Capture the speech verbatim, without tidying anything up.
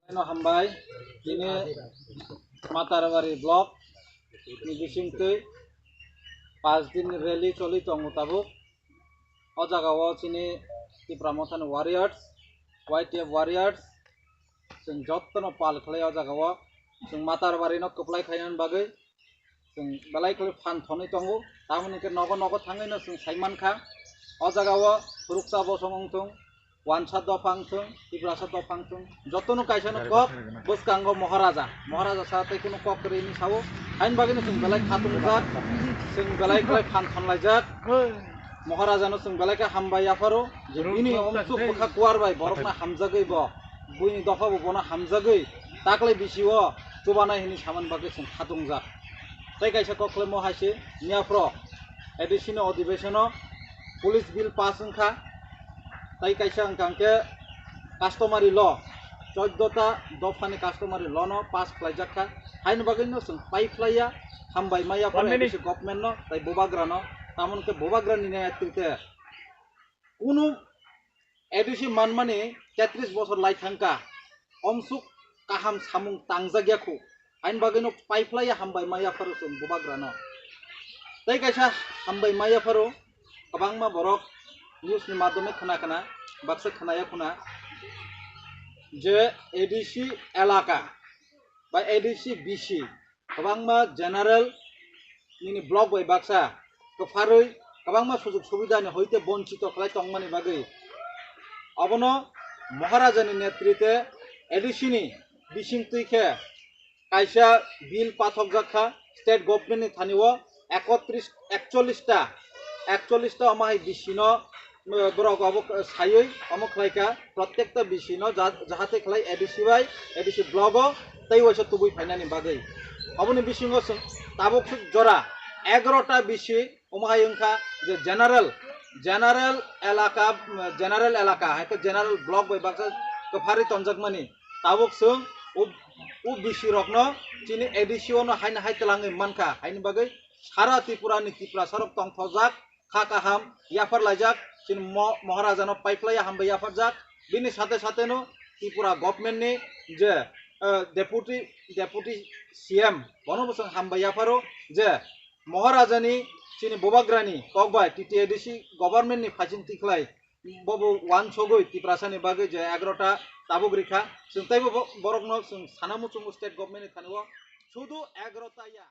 Ano hambai, tini Matarwari block ni bisingtwi panch din rally choli tongo tabuk. O jagao chini Tipra Mothani warriors, Y T F warriors, chwng jottono pal khlai o jagao. Chwng Matarwari no kwplai khainani bagwi chwng belai khlai phan thonwi tongo. Tamoni hwnkhe nogo nogo thangwino chwng sai mankha. O jagao phuruksa bosong wngthung, wansa dopha wngthung, Tiprasa dopha wngthung, jotono kaisano kok bwskango Moharaja. Moharaja sa tei kuno kok kwrwini sao. Haini bagwino chwng belai khatungjak, chwng belai khlai phan thonlaijak. Moharajano chwng belai khe hambai yapharo, je bini omsuk bwkha kuar bai borokno hamjagwi bo, buini dopha bo bono hamjagwi taklai bisio chubanai hwnwi samani bagwi chwng khatungjak. Tei kaisa kok khlaimo hai se miyaphro A D C ni odhibesono police bill pass wngkha, tei kaisa wngkha hwnkhe customary law, choddota dophani customary law no pass khlaijak kha. Haini bagwino chwng paiphlaiya, hambai maya phano A D C government no tei bubagrano, tamoni khe bubagrani netrite kunu A D C manmani tetris bosor lai thangkha, omsuk kaham samung tangjak ya khu, haini bagwino paiphlaiya, hambai maya phano chwng bubagrano. Tei kaisa hambai maya pharo kwbangma borok news ni madhyome khna khna, baksa khnaya khuna je A D C elaka ba A D C B C kwbangma general nini block bai baksa kwpharwi kwbangma sujuk subidani hoite bonchito khlai tongmani bagwi obono Maharajani netrite A D C ni bisingtwi khe kaisa bill pathokjak kha state government ni thani o ekotris, ekchollis ta, ekchollis ta omo hai bisino, eh, borok obo saiwi omo khlai kha, prottekta bisino ja-, jahate khlai A D C bai, A D C block o tei waisa tubui phainani bagwi. Oboni bisingo chwng tabuk jora egarota bisi omo hai wngkha je general, general elaka, general elaka, hai khe general block bai baksa kwpharwi tonjakmani. Tabuk chwng o, o bisi rokno chini A D C o no haino hai twlangwi mankha, haini bagwi sara Tripura ni Tiprasa rok tongthokjak, kha kaham yaphar laijak, chini mo-, Maharajano paiphlaiya hambai yapharjak. Bini sate sate no Tripura government ni je, eh, deputy, deputy C M bono bo chwng hambai yapharo je Maharajani chini bubagrani kokbai T T A D C government ni phaiching tikhlai bobo wansogwi Tiprasani bagwi je egarota tabuk rikha. Chwng teibo bo-, borokno chwng sana muchungo state government ni thani o sudu egarota ya.